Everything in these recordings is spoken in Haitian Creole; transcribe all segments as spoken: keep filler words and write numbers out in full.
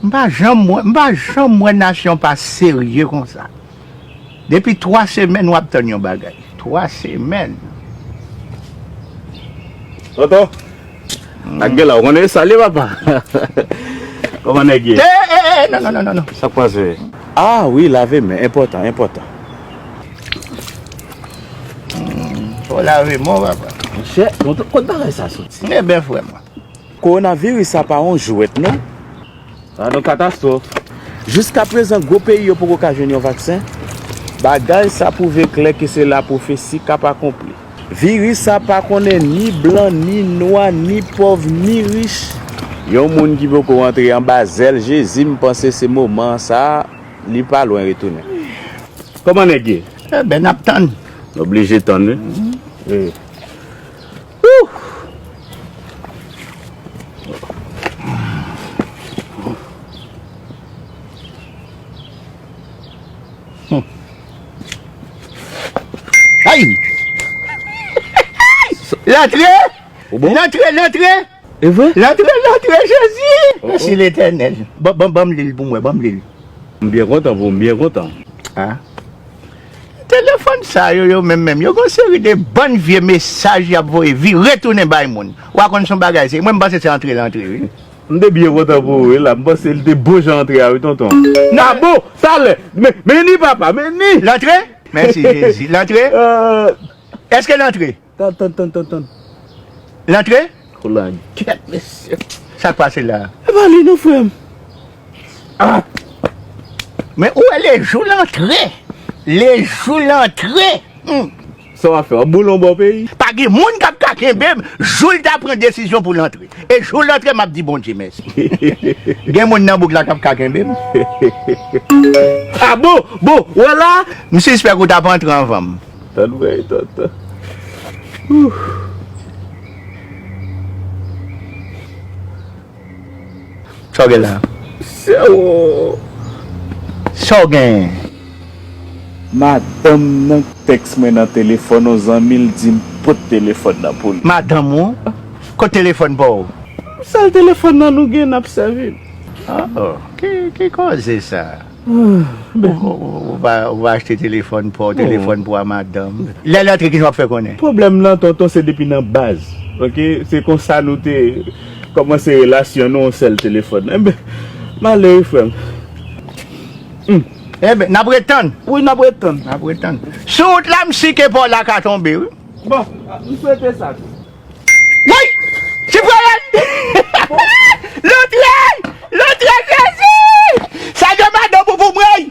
M pa janm wè, m pa janm wè nasyon pa serye konsa. Depi twa semèn w ap tann yon bagay. Twa semèn. Tonton, ak gen la, ou konnen sa li, papa. Kòman nèg ye? Eh, eh, eh, non, non, non, non, non. Sa k pase? Ah wi, lave men, enpòtan, enpòtan. Hmm, fò lave men w, papa. Monchè, tonton, kot bagay sa soti? Ebyen, frè mwen. Kowonaviris sa pa yon jwèt, non. Sa yon katastwòf. Jiskaprezan, gwo peyi yo poko ka jwenn yon vaksen. Bagay sa pwouve klè ke se lapwofesi k ap akonpli. Viris sa pa konnen ni blan, ni nwa, ni pòv, ni rich. Yon moun ki poko rantre anba zèl Jezi, m panse se moman sa a, li pa lwen retounen. Kòman nèg ye? Enben, n ap tann. Oblije tann, wi. Wi. Wouh! Ay! Lantre! Ou bon? Lantre, lantre! E vre? Lantre, lantre, Jezi! Oh, oh. Mèsi Letènèl. Ban, ban, ban m li l pou mwen, ban m li l. M byen kontan pou ou, m byen kontan. Ah. Telefòn sa yo, yo menm menm, yo gon seri de bann vye mesaj y ap voye vire tounen bay moun. Ou a konn son bagay, se, mwen m panse se antre l antre, wi. M te byen kontan pou ou, wi, la. M panse l te bon jan antre a, wi, tonton. Non. Ah bon, talè. Men, men ni papa, men ni. L antre? Mèsi, Jezi. L antre? Euh. Èske l antre? Tann, tann, tann, tann, tann. L antre? Kou la gèt, mesye. Sa k pase la? E pa li non, frè m. Ah! Men ou wè lejou l antre. Lejou l antre. Hmm. Sa w ap fè? W ap boule yon bò peyi? Pa gen moun k ap ka kenbe m jou l ta pran desizyon pou l antre. E jou l antre, m ap di Bondye mèsi. Gen moun nan bouk la k ap ka kenbe m? Ah bon? Bon, wè la? M sispèk ou t ap antre anvan m. Tann mwen, tann, tann. Ouh. Sa w gen la? Sewo. Sa w gen? Madanm nan tèks mwen nan telefòn, yon zanmi l di m pot telefòn nan pou li. Madanm ou? Kot telefòn pa w? Sèl telefòn nan nou gen, n ap sèvi l. Oh, ki, ki koze sa? Ah, ben. Ou, ou, ou va, ou va achte telefòn pa w, telefòn pou a madanm. Lè l antre, kisa w ap fè konnen? Pwoblèm nan, tonton, se depi nan baz. Oke? Se konsa nou te kòmanse relasyon nou, yon sèl telefòn. Enben, m ale wi, frè m. Hmm. Enben, n ap ret tann. Wi, n ap ret tann. N ap ret tann. Sou wout la, m si ke pa w la ka tonbe, wi. Bon, m swete sa tou. Woy! Sipwayèl! Lantre! Lantre, Jezi! Salye madanm ou pou mwen!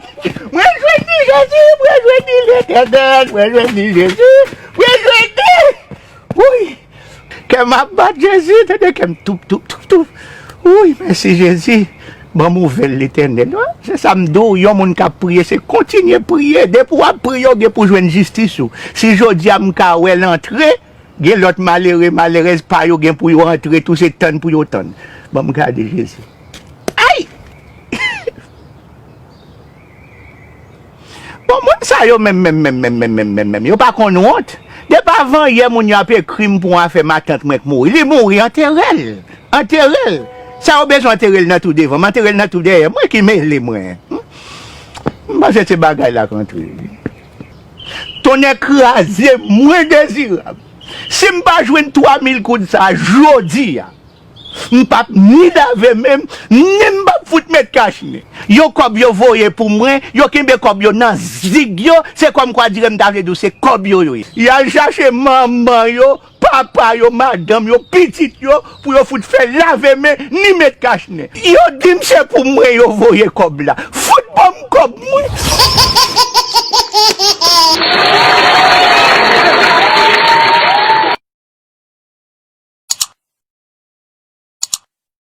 Mwen jwenn li, Jezi! Mwen jwenn li, Letènèl! Mwen jwenn li, Jezi! Mwen jwenn li! Woy! Kè m ap bat, Jezi! Tande kè m toup, toup, toup, toup! Woy, mèsi, Jezi! Ban m ouvè l, Letènèl. Wi, se sa m di w, yon moun k ap priye, se kontinye priye. Depi w ap priye, w gen pou jwenn jistis ou. Si jodi a m ka wè l antre, gen lòt malere, malerèz pa yo gen pou yo antre tou, se tann pou yo tann. Ban m gade Jezi. Ay! Bon, moun sa yo menm, menm, menm, yo pa konn wont. Depi avan yè, moun yo ap ekri m pou yon afè matant mwen k mouri. Li mouri, antere l. Antere l. Sa yo bezwen antere l nan twou devan, m antere l nan twou dèyè. Mwen ki mele mwen. Hmm? M panse se bagay la k antre. Tonnè kraze mwen, Dezirab. Si m pa jwenn twa mil goud sa jodi a, m p ap ni lave men m, ni m p ap fout met kachnen. Yon kòb yo voye pou mwen, yo kenbe kòb yo nan zig yo, se kòmkwa dirè m ta vle di w se kòb yo yo ye. Y al chache manman yo, papa yo, madanm yo, pitit yo, pou yo fout fè lave men, ni met kachnen. Yo di m se pou mwen yo voye kòb la. Fout ban m kòb mwen!